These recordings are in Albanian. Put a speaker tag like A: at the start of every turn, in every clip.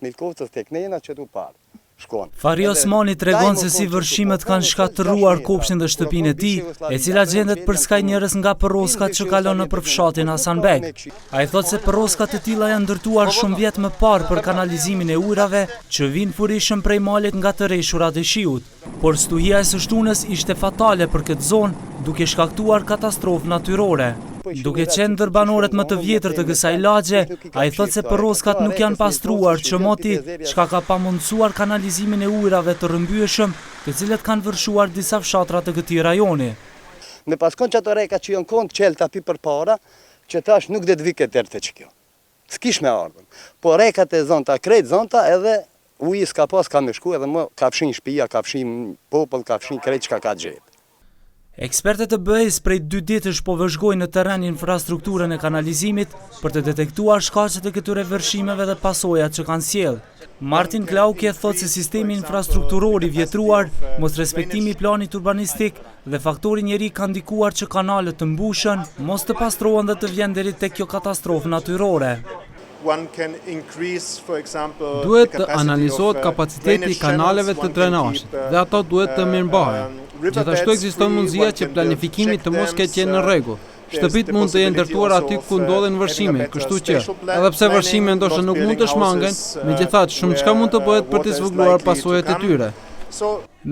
A: Milkovcës tek nena që tu parë. Shkon.
B: Fahri Osmani tregon se si vërshimet kanë shkatërruar kopshtin dhe shtëpinë e tij, e cila gjendet përskaj njërës nga përroskat që kalon nëpër fshatin Hasanbeg. Ai thotë se përroska të tilla janë ndërtuar shumë vjet më parë për kanalizimin e ujrave që vijnë furishëm prej malit nga të reshurat e shiut. Por stuhia e së shtunës ishte fatale për këtë zonë, duke shkaktuar katastrofë natyrore. Duke qenë ndër banorët më të vjetër të kësaj lagje, ai thotë se përroskat nuk janë pastruar që moti, çka ka pamundësuar kanalizimin e ujërave të rrëmbyeshëm, të cilët kanë vërshuar disa fshatra të këtij rajoni.
A: Me pas kon qato reka që janë kon çelta pi përpara, që tash nuk do të vike deri te qikjo. S'kish me ardhën. Po rekat e zonta, krejt zonta edhe uji s'ka pas ka me shku edhe më ka fshin shpia, ka fshin popull, ka fshin krejt çka ka gjetë.
B: Ekspertët e BE-së prej dy ditësh po vëzhgojnë në terren infrastrukturën e kanalizimit për të detektuar shkaqet e këtyre vërshimeve dhe pasojat që kanë sjellë. Martin Klauke thotë se sistemi infrastrukturor i vjetruar, mosrespektimi i planit urbanistik dhe faktori njeri ka ndikuar që kanalet të mbushen, mos të pastrohen dhe të vjen deri tek kjo katastrofë natyrore.
C: Duhet të analizohet kapaciteti i kanaleve të drenazhit dhe ato duhet të mirëmbahen. Gjithashtu ekziston mundësia që planifikimi të mos ketë qenë në rregull. Shtëpitë mund të jenë ndërtuar aty ku ndodhin vërshime, kështu që, edhe pse vërshimet ndoshta nuk mund të shmangen, megjithatë shumëçka mund të bëhet për të zvogëluar pasojat e tyre.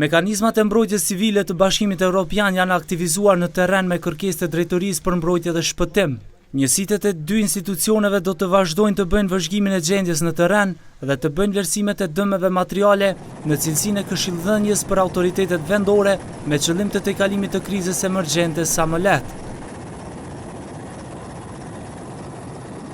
B: Mekanizmat e mbrojtjes civile të Bashkimit Evropian janë aktivizuar në terren me kërkesë të Drejtorisë për Mbrojtje dhe Shpëtim. Njësitet e dy institucioneve do të vazhdojnë të bëjnë vëzhgimin e gjendjes në terren dhe të bëjnë vlerësimet e dëmeve materiale në cilësinë e këshillëdhënies për autoritetet vendore me qëllim të tejkalimit të krizës emergjente sa më lehtë.